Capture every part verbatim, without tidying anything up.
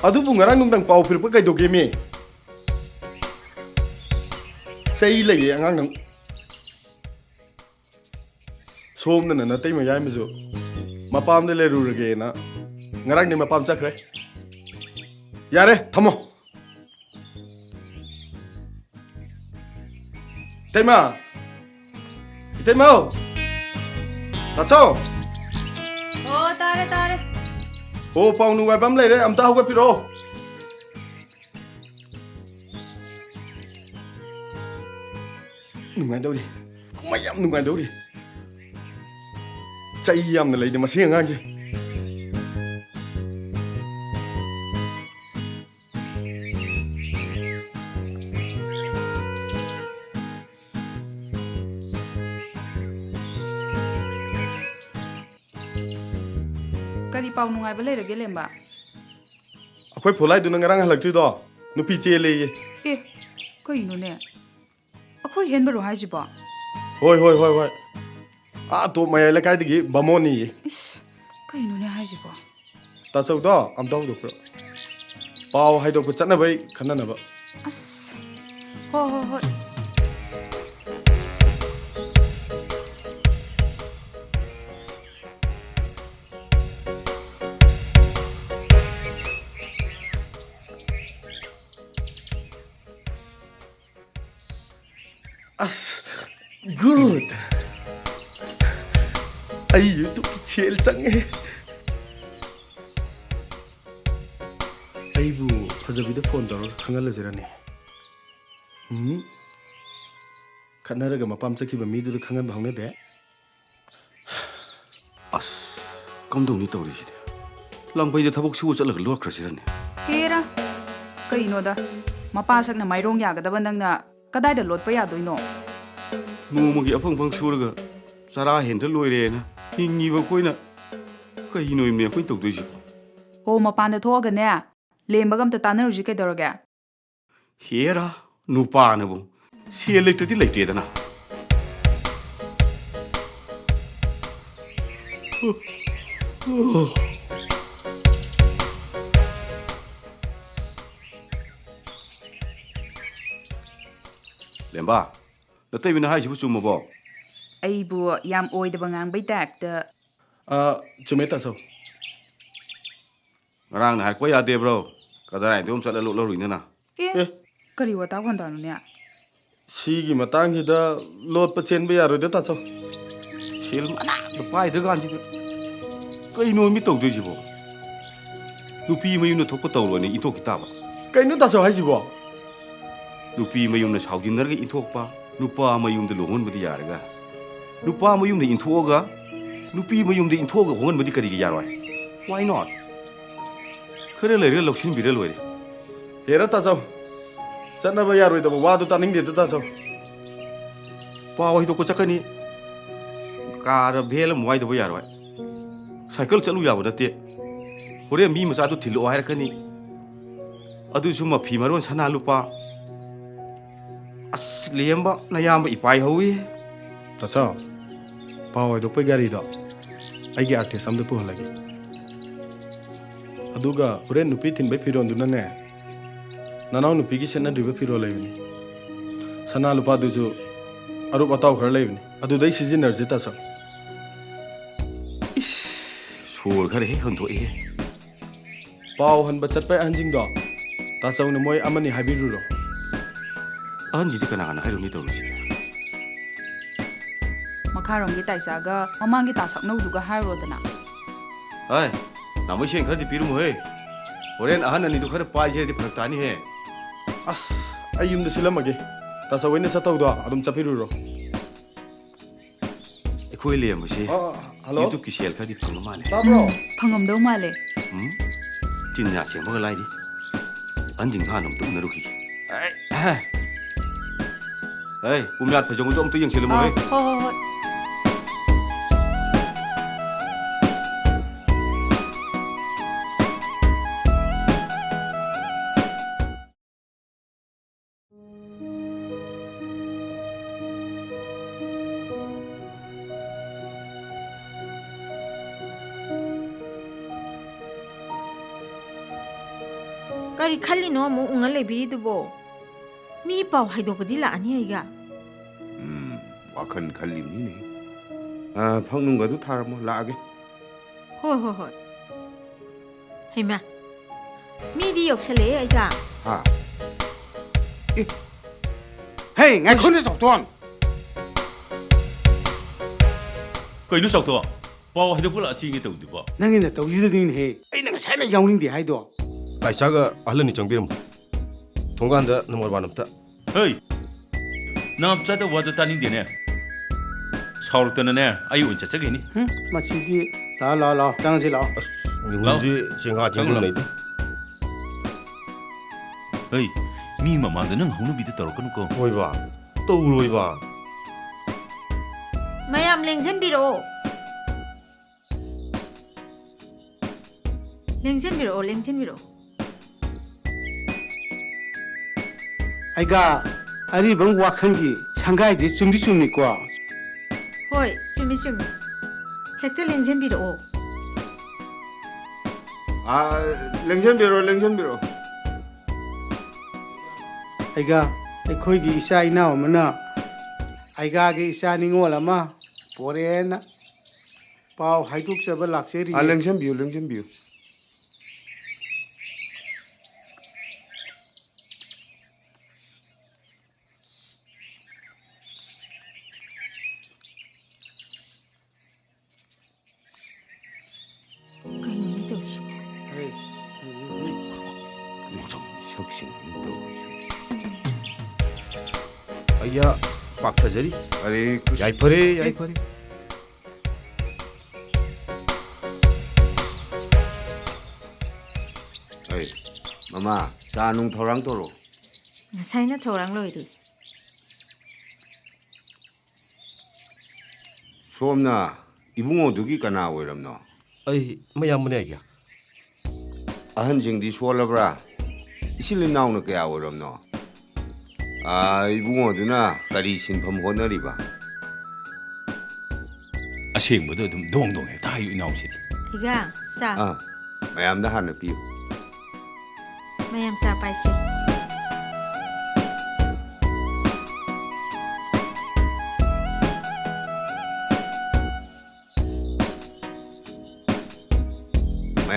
ꯑꯗꯨꯕꯨ ꯉꯔꯥꯡ ꯅꯨꯡꯗꯥꯡ ꯄꯥꯎ ꯄꯤꯔꯛꯄ ꯀꯩꯗꯧꯒꯦꯃꯤ? ꯆꯩ ꯂꯩꯌꯦ ꯑꯉꯥꯡ ꯅꯪ꯫ ꯁꯣꯝꯗꯅ ꯅꯇꯩꯃ ꯌꯥꯏꯃꯁꯨ ꯃꯄꯥꯝꯗ ꯂꯩꯔꯨꯔꯒꯦꯅ ꯉꯔꯥꯡꯗꯤ ꯃꯄꯥꯝ ꯆꯠꯈ꯭ꯔꯦ꯫ ꯌꯥꯔꯦ, ꯊꯝꯃꯣ꯫ ꯏꯇꯩꯃ! ꯏꯇꯩꯃꯧ! ꯇꯥꯆꯧ! ꯑꯣ, ꯇꯥꯔꯦ, ꯇꯥꯔꯦ꯫ ꯑꯣ, ꯄꯥꯎ ꯅꯨꯡꯉꯥꯏꯕ ꯑꯃ ꯂꯩꯔꯦ, ꯑꯝꯇ ꯍꯧꯒꯠꯄꯤꯔꯛꯑꯣ꯫ ꯅꯨꯡꯉꯥꯏꯗꯧꯔꯤ꯫ ꯃꯩ ꯌꯥꯝ ꯅꯨꯡꯉꯥꯏꯗꯧꯔꯤ꯫ ꯆꯩ ꯌꯥꯝꯅ ꯂꯩꯅꯦ ꯃꯁꯤ ꯑꯉꯥꯡꯁꯦ꯫ ꯀꯔꯤ ꯄꯥꯎ ꯅꯨꯡꯉꯥꯏꯕ ꯂꯩꯔꯒꯦ, ꯂꯦꯝꯕ? ꯑꯩꯈꯣꯏ ꯐꯣꯂꯥꯏꯗꯨꯅ ꯉꯔꯥꯡ ꯍꯜꯂꯛꯇ꯭ꯔꯤꯗꯣ, ꯅꯨꯄꯤ ꯆꯦꯜꯂꯦꯌꯦ꯫ ꯑꯦ, ꯀꯩꯅꯣꯅꯦ? ꯑꯩꯈꯣꯏ ꯍꯦꯟꯕꯔꯣ ꯍꯥꯏꯁꯤꯕꯣ? ꯍꯣꯏ, ꯍꯣꯏ, ꯍꯣꯏ, ꯍꯣꯏ꯫ ꯑꯥ ꯇꯣꯞ ꯃꯌꯥꯏ ꯂꯩꯀꯥꯏꯗꯒꯤ ꯕꯥꯃꯣꯟꯅꯤꯌꯦ꯫ ꯏꯁ, ꯀꯩꯅꯣꯅꯦ ꯍꯥꯏꯁꯤꯕꯣ? ꯇꯥꯆꯧꯗꯣ ꯑꯝꯇ ꯍꯧꯗꯣꯛꯄꯤꯔꯣ꯫ ꯄꯥꯎ ꯍꯥꯏꯗꯣꯛꯄ ꯆꯠꯅꯕꯩ ꯈꯟꯅꯅꯕ꯫ ꯑꯁ, ꯍꯣ, ꯍꯣ, ꯍꯣꯏ꯫ ꯑꯁ, good! ꯑꯩ YouTube-ꯀꯤ ꯁꯦꯜ ꯆꯪꯉꯦ꯫ ꯑꯩꯕꯨ ꯐꯖꯕꯤꯗ phone ꯇꯧꯔꯒ ꯈꯪꯍꯜꯂꯁꯤꯔꯅꯦ? ꯎꯝ? ꯈꯠꯅꯔꯒ ꯃꯄꯥꯝ ꯆꯠꯈꯤꯕ ꯃꯤꯗꯨꯗ ꯈꯪꯍꯟꯕ ꯍꯧꯅꯗꯦ꯫ ꯑꯁ, ꯀꯝꯗꯧꯅꯤ ꯇꯧꯔꯤꯁꯤꯗꯤ? ꯂꯪꯐꯩꯗ ꯊꯕꯛ ꯁꯨꯕ ꯆꯠꯂꯒ ꯂꯣꯠꯈ꯭ꯔꯁꯤꯔꯅꯦ? ꯍꯦꯔꯥ, ꯀꯩꯅꯣꯗ, ꯃꯄꯥ ꯁꯛꯅ ꯃꯥꯏꯔꯣꯡ ꯌꯥꯒꯗꯕ ꯅꯪꯅ ꯀꯗꯥꯏꯗ ꯂꯣꯠꯄ ꯌꯥꯗꯣꯏꯅꯣ? ꯅꯣꯡꯃꯒꯤ ꯑꯐꯪ ꯑꯐꯪ ꯁꯨꯔꯒ ꯆꯔꯥ ꯍꯦꯟꯗ ꯂꯣꯏꯔꯦꯅ ꯍꯤꯡꯉꯤꯕ ꯑꯩꯈꯣꯏꯅ ꯀꯩꯅꯣ ꯏꯃꯦ ꯑꯩꯈꯣꯏꯅ ꯇꯧꯗꯣꯏꯁꯤꯕꯣ? ꯍꯣ, ꯃꯄꯥꯟꯗ ꯊꯣꯛꯑꯒꯅꯦ, ꯂꯦꯝꯕꯒ ꯑꯝꯇ ꯇꯥꯟꯅꯔꯨꯁꯤ ꯀꯩꯗꯧꯔꯒꯦ? ꯍꯦꯔꯥ, ꯅꯨꯄꯥꯅꯕꯨ ꯁꯦꯜ ꯂꯩꯇ꯭ꯔꯗꯤ ꯂꯩꯇ꯭ꯔꯦꯗꯅ꯫ ꯂꯦꯝꯕ, ꯅꯇꯩꯃꯅ ꯍꯥꯏꯁꯤꯕꯨ ꯆꯨꯝꯃꯕꯣ? ꯑꯩꯕꯨ ꯌꯥꯝ ꯑꯣꯏꯗꯕ ꯉꯥꯡꯕꯩ ꯇꯥꯏꯞꯇ꯫ ꯑ, ꯆꯨꯝꯃꯦ, ꯇꯥꯆꯧ꯫ ꯉꯔꯥꯡꯅ ꯍꯥꯏꯔꯛꯄ ꯌꯥꯗꯦꯕ꯭ꯔꯣ? ꯀꯗꯥꯏꯗ ꯑꯃ ꯆꯠꯂ ꯂꯣꯠꯍꯧꯔꯤꯅꯣ ꯅꯪ? ꯑꯦ, ꯑꯦ꯫ ꯀꯔꯤ ꯋꯥꯇꯥ ꯈꯣꯟꯗꯥꯅꯣꯅꯦ? ꯁꯤꯒꯤ ꯃꯇꯥꯡꯁꯤꯗ ꯂꯣꯠꯄ ꯆꯦꯟꯕ ꯌꯥꯔꯣꯏꯗ, ꯇꯥꯆꯧ꯫ ꯁꯦꯜ ꯃꯅꯥꯗ ꯄꯥꯏꯗ꯭ꯔꯀꯥꯟꯁꯤꯗ ꯀꯩꯅꯣ ꯃꯤ ꯇꯧꯗꯣꯏꯁꯤꯕꯣ? ꯅꯨꯄꯤ ꯃꯌꯨꯝꯗ ꯊꯣꯛꯄ ꯇꯧꯔꯣꯏꯅ ꯏꯟꯊꯣꯛꯈꯤ ꯇꯥꯕ꯫ ꯀꯩꯅꯣ ꯇꯥꯆꯧ ꯍꯥꯏꯁꯤꯕꯣ? ꯅꯨꯄꯤ ꯃꯌꯨꯝꯅ ꯁꯥꯎꯖꯤꯟꯅꯔꯒ ꯏꯟꯊꯣꯛꯄ, ꯅꯨꯄꯥ ꯃꯌꯨꯝꯗ ꯂꯨꯍꯣꯡꯍꯟꯕꯗꯤ ꯌꯥꯔꯒ, ꯅꯨꯄꯥ ꯃꯌꯨꯝꯗ ꯏꯟꯊꯣꯛꯑꯒ, ꯅꯨꯄꯤ ꯃꯌꯨꯝꯗ ꯏꯟꯊꯣꯛꯑꯒ ꯍꯣꯡꯍꯟꯕꯗꯤ ꯀꯔꯤꯒꯤ ꯌꯥꯔꯣꯏ? Why not? ꯈꯔ ꯂꯩꯔꯒ ꯂꯧꯁꯤꯟꯕꯤꯔ ꯂꯣꯏꯔꯦ꯫ ꯍꯦꯔꯥ ꯇꯥꯆꯧ, ꯆꯠꯅꯕ ꯌꯥꯔꯣꯏꯗꯕ ꯋꯥꯗꯣ ꯇꯥꯅꯤꯡꯗꯦꯗ ꯇꯥꯆꯧ꯫ ꯄꯥꯎ ꯍꯩꯗꯣꯛꯄ ꯆꯠꯀꯅꯤ꯫ ꯀꯥꯔ ꯚꯦꯟ ꯑꯃ ꯋꯥꯏꯗꯕ ꯌꯥꯔꯣꯏ꯫ ꯁꯥꯏꯀꯜ ꯆꯠꯂꯨ ꯌꯥꯕ ꯅꯠꯇꯦ꯫ ꯍꯣꯔꯦꯟ ꯃꯤ ꯃꯆꯥꯗꯨ ꯊꯤꯜꯂꯛꯑꯣ ꯍꯥꯏꯔꯛꯀꯅꯤ꯫ ꯑꯗꯨꯁꯨ ꯃꯐꯤ ꯃꯔꯣꯟ, ꯁꯅꯥ ꯂꯨꯄꯥ꯫ ꯑꯁ, ꯂꯦꯝꯕ, ꯅꯌꯥꯝꯕ ꯏꯄꯥꯏ ꯍꯧꯏ꯫ ꯇꯥꯆꯧ, ꯄꯥꯎ ꯍꯥꯏꯗꯣꯛꯄꯩ ꯒꯥꯔꯤꯗꯣ ꯑꯩꯒꯤ ꯑꯥꯔꯇꯤꯁ ꯑꯝꯗ ꯄꯨꯍꯜꯂꯒꯦ꯫ ꯑꯗꯨꯒ ꯍꯣꯔꯦꯟ ꯅꯨꯄꯤ ꯊꯤꯟꯕꯩ ꯐꯤꯔꯣꯟꯗꯨꯅꯅꯦ, ꯅꯅꯥꯎ ꯅꯨꯄꯤꯒꯤ ꯁꯦꯠꯅꯗ꯭ꯔꯤꯕ ꯐꯤꯔꯣꯜ ꯂꯩꯕꯅꯤ꯫ ꯁꯅꯥ ꯂꯨꯄꯥꯗꯨꯁꯨ ꯑꯔꯨꯞ ꯑꯇꯥꯎ ꯈꯔ ꯂꯩꯕꯅꯤ꯫ ꯑꯗꯨꯗꯩ ꯁꯤꯖꯤꯟꯅꯔꯁꯦ, ꯇꯥꯆꯧ꯫ ꯏꯁ, ꯁꯣꯔ ꯈꯔ ꯍꯦꯛ ꯍꯣꯟꯗꯣꯛꯏꯍꯦ꯫ ꯄꯥꯎ ꯍꯟꯕ ꯆꯠꯄ ꯑꯍꯟꯁꯤꯡꯗꯣ, ꯇꯥꯆꯧꯅ ꯃꯣꯏ ꯑꯃꯅꯤ ꯍꯥꯏꯕꯤꯔꯨꯔꯣ꯫ ꯑꯍꯟꯁꯤꯗꯤ ꯀꯅꯥ ꯀꯅꯥ ꯍꯥꯏꯔꯨꯅꯤ ꯇꯧꯔꯤꯁꯤꯗꯤ? ꯃꯈꯥꯔꯣꯝꯒꯤ ꯇꯥꯏꯆꯥꯒ ꯃꯃꯥꯡꯒꯤ ꯇꯥ ꯁꯛꯅꯧꯗꯨꯒ ꯍꯥꯏꯔꯨꯔꯣꯗꯅ꯫ ꯍꯥꯏ, ꯅꯥꯃꯩ ꯁꯦꯟ ꯈꯔꯗꯤ ꯄꯤꯔꯝꯃꯨꯍꯦ꯫ ꯍꯣꯔꯦꯟ ꯑꯍꯟ ꯑꯅꯤꯗꯨ ꯈꯔ ꯄꯥꯏꯁꯦ ꯍꯥꯏꯔꯗꯤ ꯐꯔꯛ ꯇꯥꯅꯤꯍꯦ꯫ ꯑꯁ, ꯑꯩ ꯌꯨꯝꯗ ꯁꯤꯜꯂꯝꯃꯒꯦ꯫ ꯇꯥꯆꯧ ꯍꯣꯏꯅ ꯆꯠꯇꯧꯗꯣ ꯑꯗꯨꯝ ꯆꯠꯄꯤꯔꯨꯔꯣ꯫ ꯑꯩꯈꯣꯏ ꯂꯩꯔꯝꯕꯁꯦ꯫ ꯑ, ꯍꯜꯂꯣ? YouTube-ꯀꯤ ꯁꯦꯜ ꯈꯔꯗꯤ ꯐꯪꯕ ꯃꯥꯜꯂꯦ꯫ ꯇꯥꯕ꯭ꯔꯣ? ꯎꯝ, ꯐꯪꯉꯝꯗꯧ ꯃꯥꯜꯂꯦ꯫ ꯎꯝ? ꯆꯤꯟ ꯌꯥ ꯁꯦꯡꯕꯒ ꯂꯥꯏꯔꯤ꯫ ꯑꯍꯟꯁꯤꯡ ꯍꯥꯟꯅ ꯑꯝꯇ ꯎꯅꯔꯨꯈꯤꯒꯦ꯫ ꯑꯩ, ꯑꯍ꯫ ꯑꯩ, ꯄꯨꯝꯌꯥꯠ ꯐꯩꯖꯣꯝꯗꯣ ꯑꯝꯇ ꯌꯦꯡꯁꯤꯜꯂꯝꯃꯣ, ꯑꯥ, ꯍꯦ꯫ ꯍꯣꯏ, ꯍꯣꯏ, ꯍꯣꯏ꯫ ꯀꯔꯤ ꯈꯜꯂꯤꯅꯣ ꯑꯃꯨꯛ ꯎꯪꯉ ꯂꯩꯕꯤꯔꯤꯗꯨꯕꯣ? ꯃꯤ ꯄꯥꯎ ꯍꯥꯏꯗꯣꯛꯄꯗꯤ ꯂꯥꯛꯑꯅꯤ ꯑꯩꯒ꯫ ꯎꯝ, ꯋꯥꯈꯜ ꯈꯜꯂꯤꯕꯅꯤꯅꯦ꯫ ꯑ, ꯐꯛꯅꯨꯡꯒꯗꯨ ꯊꯥꯔꯝꯃꯣ, ꯂꯥꯛꯑꯒꯦ꯫ ꯍꯣꯏ, ꯍꯣꯏ, ꯍꯣꯏ꯫ ꯍꯩꯃꯥ, ꯃꯤꯗꯤ ꯌꯧꯁꯜꯂꯛꯑꯦ ꯑꯩꯒ꯫ ꯍꯥ? ꯑꯦ, ꯍꯦ, ꯉꯥꯏꯈꯣꯅꯦ, ꯆꯥꯎꯊꯣꯟ꯫ ꯀꯩꯅꯣ ꯆꯥꯎꯊꯣꯟ? ꯄꯥꯎ ꯍꯥꯏꯗꯣꯛꯄ ꯂꯥꯛꯑ ꯆꯦꯟꯒꯦ ꯇꯧꯗꯨꯕꯣ? ꯅꯪꯒꯤ ꯅꯇꯧꯁꯤꯗꯅꯤꯅꯦꯍꯦ ꯑꯩꯅ ꯉꯁꯥꯏꯅ ꯌꯥꯎꯅꯤꯡꯗꯦ ꯍꯥꯏꯗꯣ꯫ ꯂꯥꯏꯁꯥꯒ ꯑꯍꯜ ꯑꯅꯤ ꯆꯪꯕꯤꯔꯝꯃꯣ꯫ ꯊꯣꯡꯒꯥꯟꯗ ꯅꯝꯕꯔ ꯋꯥꯟ ꯑꯝꯇ꯫ ꯍꯩ! ꯅꯥꯞ ꯆꯥꯗꯕ ꯋꯥꯗꯣ ꯇꯥꯅꯤꯡꯗꯦꯅꯦ꯫ ꯁꯥꯎꯔꯛꯇꯅꯅꯦ, ꯑꯩ ꯑꯣꯏꯅ ꯆꯠꯆꯒꯦꯅꯤ꯫ ꯍꯨꯝ, ꯃꯁꯤꯗꯤ꯫ ꯂꯥꯛꯑꯣ, ꯂꯥꯛꯑꯣ, ꯂꯥꯛꯑꯣ꯫ ꯆꯪꯉꯁꯤ, ꯂꯥꯛꯑꯣ꯫ ꯑꯁ, ꯃꯤꯍꯨꯟꯁꯤ ꯆꯦꯡꯍꯥ ꯆꯦꯡꯒꯨꯝ ꯂꯩꯗ꯫ ꯍꯩ, ꯃꯤ ꯃꯃꯥꯡꯗ ꯅꯪ ꯍꯧꯅꯕꯤꯗ ꯇꯧꯔꯛꯀꯅꯨꯀꯣ꯫ ꯍꯣꯏꯕ, ꯇꯧꯔꯣꯏꯕ꯫ ꯃꯌꯥꯝ ꯂꯦꯡꯖꯟꯕꯤꯔꯛꯑꯣ꯫ ꯂꯦꯡꯖꯟꯕꯤꯔꯛꯑꯣ, ꯂꯦꯡꯖꯟꯕꯤꯔꯛꯑꯣ꯫ ꯑꯩꯒ ꯑꯔꯤꯕꯝ ꯋꯥꯈꯜꯒꯤ ꯁꯪꯒꯥꯏꯁꯦ ꯆꯨꯝꯗꯤ ꯆꯨꯝꯃꯤꯀꯣ? ꯍꯣꯏ, ꯆꯨꯝꯃꯤ, ꯆꯨꯝꯃꯤ꯫ ꯍꯦꯛꯇ ꯂꯦꯡꯖꯟꯕꯤꯔꯛꯑꯣ꯫ ꯑꯥ, ꯂꯦꯡꯖꯟꯕꯤꯔꯛꯑꯣ, ꯂꯦꯡꯖꯟꯕꯤꯔꯛꯑꯣ꯫ ꯑꯩꯒ ꯑꯩꯈꯣꯏꯒꯤ ꯏꯆꯥ ꯏꯅꯥꯎ ꯑꯃꯅ ꯑꯩꯒꯥꯒꯤ ꯏꯆꯥ ꯅꯤꯉꯣꯜ ꯑꯃ ꯄꯣꯔꯛꯑꯦꯅ ꯄꯥꯎ ꯍꯥꯏꯗꯣꯛꯆꯕ ꯂꯥꯛꯆꯔꯤꯌꯦ꯫ ꯑꯥ, ꯂꯦꯡꯖꯟꯕꯤꯌꯨ, ꯂꯦꯡꯖꯟꯕꯤꯌꯨ꯫ ꯀꯩꯅꯣꯅꯦ ꯇꯧꯔꯤꯁꯤꯕꯣ? ꯍꯦ, ꯁꯛꯁꯤꯡ ꯇꯧꯔꯤꯁꯤ꯫ ꯑꯩꯌꯥ, ꯄꯥꯛꯊꯖꯔꯤ꯫ ꯍꯔꯦ ꯀ꯭ꯔꯤꯁ-, ꯌꯥꯏꯐꯔꯦ, ꯑꯦ꯫ ꯌꯥꯏꯐꯔꯦ꯫ ꯑꯩ, ꯃꯃꯥ, ꯆꯥ ꯅꯨꯡ ꯊꯧꯔꯥꯡ ꯇꯧꯔꯣ꯫ ꯉꯁꯥꯏꯅ ꯊꯧꯔꯥꯡ ꯂꯣꯏꯔꯦ꯫ ꯁꯣꯝꯅ ꯏꯕꯨꯡꯉꯣꯗꯨꯒꯤ ꯀꯅꯥ ꯑꯣꯏꯔꯝꯅꯣ? ꯑꯩ ꯃꯌꯥꯝꯕꯅꯦ, ꯑꯩꯒꯤ꯫ ꯑꯍꯟꯁꯤꯡꯗꯤ ꯁꯣꯜꯂꯕ꯭ꯔꯥ? ꯏꯆꯤꯜ ꯏꯅꯥꯎꯅ ꯀꯌꯥ ꯑꯣꯏꯔꯝꯅꯣ? ꯑꯥ, ꯏꯕꯨꯡꯉꯣꯗꯨꯅ ꯀꯔꯤ ꯁꯤꯟꯐꯝ ꯍꯣꯠꯅꯔꯤꯕ? ꯑꯁꯦꯡꯕꯗꯣ ꯑꯗꯨꯝ ꯗꯣꯡ ꯗꯣꯡ ꯍꯦꯛꯇ ꯍꯥꯏꯌꯨ, ꯏꯅꯥꯎꯁꯤꯗꯤ꯫ ꯏꯒꯥ, ꯆꯥ꯫ ꯑꯥ, ꯃꯌꯥꯝꯗ ꯍꯥꯟꯅ ꯄꯤꯌꯨ꯫ ꯃꯌꯥꯝ ꯆꯥ ꯄꯥꯏꯁꯦ꯫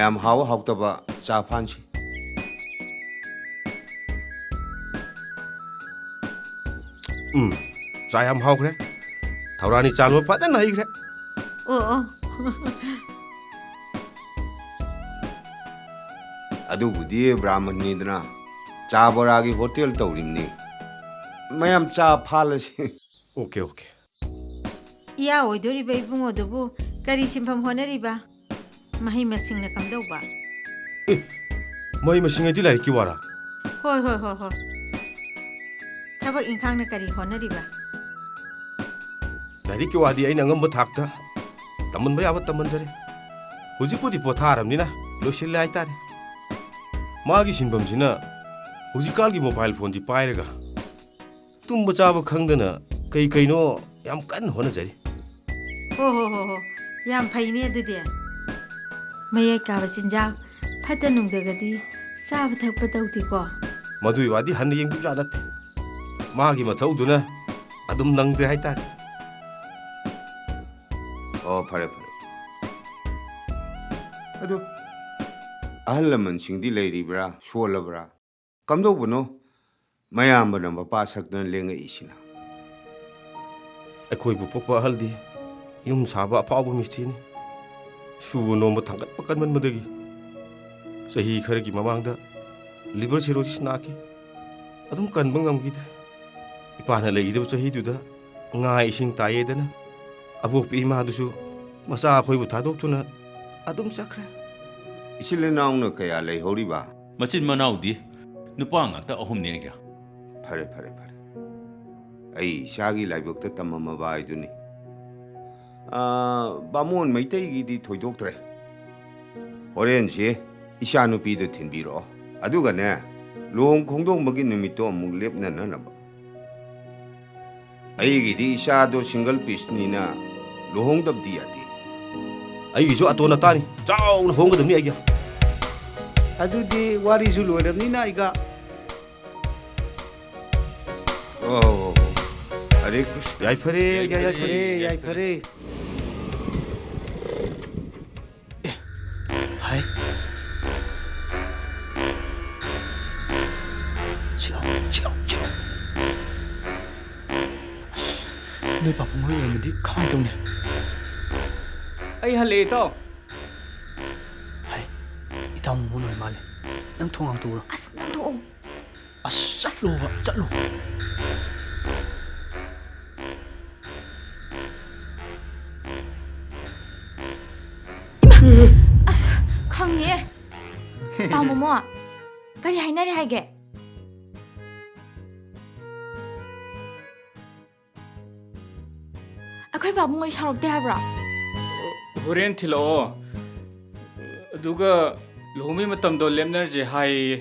ꯌꯥꯝ ꯍꯥꯎ ꯍꯥꯎꯇꯕ ꯆꯥ ꯐꯥꯟꯁꯤ꯫ ꯎꯝ, ꯆꯥ ꯌꯥꯝ ꯍꯥꯎꯈ꯭ꯔꯦ꯫ ꯊꯧꯔꯥꯅꯤ ꯆꯥ ꯂꯣꯟꯕ ꯐꯖꯅ ꯍꯩꯈ꯭ꯔꯦ꯫ ꯑꯣ, ꯑꯣ꯫ ꯑꯗꯨꯕꯨꯗꯤ ꯕ꯭ꯔꯥꯍꯃꯟꯅꯤꯗꯅ, ꯆꯥ ꯕꯣꯔꯥꯒꯤ ꯍꯣꯇꯦꯜ ꯇꯧꯔꯤꯕꯅꯤ꯫ ꯃꯌꯥꯝ ꯆꯥ ꯐꯥꯜꯂꯁꯤ꯫ Okay, okay. ꯏꯌꯥ ꯑꯣꯏꯗꯣꯔꯤꯕ ꯏꯕꯨꯡꯉꯣꯗꯨꯕꯨ ꯀꯔꯤ ꯁꯤꯟꯐꯝ ꯍꯣꯠꯅꯔꯤꯕ? ꯃꯍꯩ ꯃꯁꯤꯡꯅ ꯀꯝꯗꯧꯕ? ꯑꯦ, ꯃꯍꯩ ꯃꯁꯤꯡ ꯍꯥꯏꯗꯤ ꯂꯥꯏꯔꯤꯛꯀꯤ ꯋꯥꯔꯥ? ꯍꯣꯏ, ꯍꯣꯏ, ꯍꯣꯏ, ꯍꯣꯏ꯫ ꯊꯕꯛ ꯏꯪꯈꯥꯡꯅ ꯀꯔꯤ ꯍꯣꯠꯅꯔꯤꯕ? ꯂꯥꯏꯔꯤꯛꯀꯤ ꯋꯥꯗꯤ ꯑꯩꯅ ꯑꯉꯝꯕ ꯊꯥꯛꯇ ꯇꯝꯍꯟꯕ ꯌꯥꯕ ꯇꯝꯍꯟꯖꯔꯦ꯫ ꯍꯧꯖꯤꯛꯄꯨꯗꯤ ꯄꯣꯊꯥꯔꯕꯅꯤꯅ ꯂꯣꯏꯁꯤꯜꯂꯦ ꯍꯥꯏꯇꯥꯔꯦ꯫ ꯃꯥꯒꯤ ꯁꯤꯟꯐꯝꯁꯤꯅ ꯍꯧꯖꯤꯛꯀꯥꯟꯒꯤ ꯃꯣꯕꯥꯏꯜ ꯐꯣꯟꯁꯤ ꯄꯥꯏꯔꯒ ꯇꯨꯝꯕ ꯆꯥꯕ ꯈꯪꯗꯅ ꯀꯩ ꯀꯩꯅꯣ ꯌꯥꯝ ꯀꯟꯅ ꯍꯣꯠꯅꯖꯔꯤ꯫ ꯍꯣ, ꯍꯣ, ꯍꯣ, ꯍꯣ꯫ ꯌꯥꯝ ꯐꯩꯅꯦ ꯑꯗꯨꯗꯤ꯫ ꯃꯌꯥꯏ ꯀꯥꯕ ꯆꯤꯟꯖꯥꯛ ꯐꯠꯇ ꯅꯨꯡꯗꯒꯗꯤ ꯆꯥꯕ ꯊꯛꯄ ꯇꯧꯗꯦꯀꯣ? ꯃꯗꯨꯒꯤ ꯋꯥꯗꯤ ꯍꯟꯅ ꯌꯦꯡꯕꯤꯕꯖꯥꯠ ꯅꯠꯇꯦ꯫ ꯃꯥꯒꯤ ꯃꯊꯧꯗꯨꯅ ꯑꯗꯨꯝ ꯅꯪꯗ꯭ꯔꯦ ꯍꯥꯏꯇꯥꯔꯦ꯫ ꯑꯣ, ꯐꯔꯦ, ꯐꯔꯦ꯫ ꯑꯗꯨ ꯑꯍꯜ ꯂꯃꯟꯁꯤꯡꯗꯤ ꯂꯩꯔꯤꯕ꯭ꯔꯥ, ꯁꯣꯜꯂꯕ꯭ꯔꯥ? ꯀꯝꯗꯧꯕꯅꯣ ꯃꯌꯥꯝꯕꯅ ꯃꯄꯥ ꯁꯛꯇꯅ ꯂꯦꯡꯉꯛꯏꯁꯤꯅ? ꯑꯩꯈꯣꯏꯕꯨ ꯄꯣꯛꯄ ꯑꯍꯜꯗꯤ ꯌꯨꯝ ꯁꯥꯕ ꯑꯐꯥꯎꯕ ꯃꯤꯁꯇ꯭ꯔꯤꯅꯤ꯫ ꯁꯨꯕ ꯅꯣꯝꯕ ꯊꯥꯡꯒꯠꯄ ꯀꯟꯃꯟꯕꯗꯒꯤ ꯆꯍꯤ ꯈꯔꯒꯤ ꯃꯃꯥꯡꯗ liver cirrhosis ꯅꯥꯈꯤ꯫ ꯑꯗꯨꯝ ꯀꯟꯕ ꯉꯝꯈꯤꯗ꯭ꯔꯦ꯫ ꯏꯄꯥꯅ ꯂꯩꯈꯤꯗꯕ ꯆꯍꯤꯗꯨꯗ ꯉꯥ ꯏꯁꯤꯡ ꯇꯥꯏꯌꯦꯗꯅ ꯑꯄꯣꯛꯄꯤ ꯏꯃꯥꯗꯨꯁꯨ ꯃꯆꯥ ꯑꯩꯈꯣꯏꯕꯨ ꯊꯥꯗꯣꯛꯇꯨꯅ ꯑꯗꯨꯝ ꯆꯠꯈ꯭ꯔꯦ꯫ ꯏꯆꯤꯜ ꯏꯅꯥꯎꯅ ꯀꯌꯥ ꯂꯩꯍꯧꯔꯤꯕ? ꯃꯆꯤꯟ ꯃꯅꯥꯎꯗꯤ ꯅꯨꯄꯥ ꯉꯥꯛꯇ ꯑꯍꯨꯝꯅꯤ ꯑꯩꯒ꯫ ꯐꯔꯦ, ꯐꯔꯦ, ꯐꯔꯦ꯫ ꯑꯩ ꯏꯆꯥꯒꯤ ꯂꯥꯏꯕꯛꯇ ꯇꯝꯃꯝꯃꯕ ꯍꯥꯏꯗꯨꯅꯤ꯫ ꯑꯥ, ꯕꯥꯃꯣꯟ ꯃꯩꯇꯩꯒꯤꯗꯤ ꯊꯣꯏꯗꯣꯛꯇ꯭ꯔꯦ꯫ ꯍꯣꯔꯦꯟꯁꯦ ꯏꯆꯥꯅꯨꯄꯤꯗꯣ ꯊꯤꯟꯕꯤꯔꯛꯑꯣ꯫ ꯑꯗꯨꯒꯅꯦ, ꯂꯨꯍꯣꯡ ꯈꯣꯡꯗꯣꯡꯕꯒꯤ ꯅꯨꯃꯤꯠꯇꯣ ꯑꯃꯨꯛ ꯂꯦꯞꯅꯅꯅꯕ꯫ ꯑꯩꯒꯤꯗꯤ ꯏꯆꯥꯗꯣ single pieceꯅꯤꯅ ꯂꯨꯍꯣꯡꯗꯕꯗꯤ ꯌꯥꯗꯦ꯫ ꯑꯩꯒꯤꯁꯨ ꯑꯇꯣꯟ ꯑꯇꯥꯅꯤ꯫ ꯆꯥꯎꯅ ꯍꯣꯡꯒꯗꯕꯅꯤ ꯑꯩꯒꯤ꯫ ꯑꯗꯨꯗꯤ ꯋꯥꯔꯤꯁꯨ ꯂꯣꯏꯔꯕꯅꯤꯅ ꯑꯩꯒ꯫ ꯑꯣ, ꯍꯔꯦ ꯀ꯭ꯔꯤꯁꯅ꯫ ꯌꯥꯏꯐꯔꯦ, ꯌꯥꯏꯐꯔꯦ꯫ ꯌꯥꯏꯐꯔꯦ, ꯌꯥꯏꯐꯔꯦ꯫ ꯍꯥꯏ, ꯁꯤꯠꯂꯥꯎ, ꯁꯤꯠꯂꯥꯎ, ꯁꯤꯠꯂꯥꯎ꯫ ꯅꯣꯏ ꯄꯥꯕꯨꯡ ꯍꯣꯏ ꯑꯣꯏꯔꯝꯃꯗꯤ ꯀꯃꯥꯏꯅ ꯇꯧꯅꯤ? ꯑꯩ ꯍꯜꯂꯛꯑꯦ, ꯏꯇꯥꯎ꯫ ꯍꯥꯏ, ꯏꯇꯥꯎ ꯃꯣꯃꯣꯟ ꯑꯣꯏ ꯃꯥꯜꯂꯦ꯫ ꯅꯪ ꯊꯣꯡ ꯍꯥꯡꯇꯣꯛꯎꯔꯣ꯫ ꯑꯁ, ꯅꯪ ꯊꯣꯛꯑꯣ꯫ ꯑꯁ, ꯆꯠꯂꯣꯕ, ꯆꯠꯂꯣ꯫ ꯏꯃꯥ! ꯑꯁ, ꯈꯪꯉꯦ꯫ ꯇꯥꯃꯣꯃꯣ, ꯀꯔꯤ ꯍꯥꯏꯅꯔꯦ ꯍꯥꯏꯒꯦ? ꯑꯩꯈꯣꯏ ꯄꯥꯕꯨꯡ ꯍꯣꯏ ꯁꯥꯎꯔꯛꯇꯦ ꯍꯥꯏꯕ꯭ꯔꯣ? ꯍꯣꯔꯦꯟ ꯊꯤꯜꯂꯛꯑꯣ꯫ ꯑꯗꯨꯒ ꯂꯨꯍꯣꯡꯕꯩ ꯃꯇꯝꯗꯣ ꯂꯦꯞꯅꯔꯁꯦ ꯍꯥꯏꯌꯦ꯫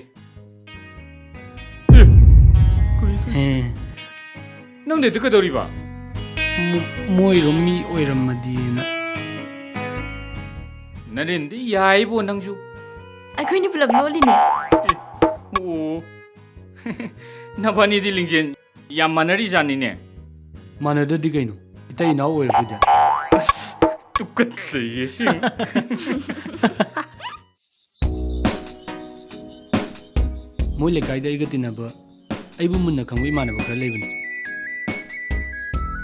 ꯑꯦ, ꯀꯩꯅꯣ? ꯍꯦ꯫ ꯅꯪ ꯂꯩꯗꯨ ꯀꯩꯗꯧꯔꯤꯕ? ꯃꯣ-, ꯃꯣꯏꯔꯣꯝ ꯃꯤ ꯑꯣꯏꯔꯝꯃꯗꯤꯅ꯫ ꯅꯔꯦꯟꯗꯤ ꯌꯥꯏꯕꯣ ꯅꯪꯁꯨ꯫ ꯑꯩꯈꯣꯏꯅꯤ ꯄꯨꯂꯞ ꯂꯣꯜꯂꯤꯅꯦ꯫ ꯑꯦ, ꯑꯣ꯫ ꯅꯕꯥꯅꯤꯗꯤ ꯂꯤꯡꯖꯦꯜ ꯌꯥꯝ ꯃꯥꯟꯅꯔꯤ ꯖꯥꯠꯅꯤꯅꯦ꯫ ꯃꯥꯟꯅꯗ꯭ꯔꯗꯤ ꯀꯩꯅꯣ? ꯏꯇꯩ ꯏꯅꯥꯎ ꯑꯣꯏꯔꯕꯨꯗꯤ꯫ ꯑꯁ, ꯇꯨꯀꯠꯆꯩꯌꯦ ꯁꯤ꯫ ꯃꯣꯏ ꯂꯩꯀꯥꯏꯗ ꯑꯩꯒ ꯇꯤꯟꯅꯕ, ꯑꯩꯕꯨ ꯃꯨꯟꯅ ꯈꯪꯕ ꯏꯃꯥꯟꯅꯕ ꯈꯔ ꯂꯩꯕꯅꯤ꯫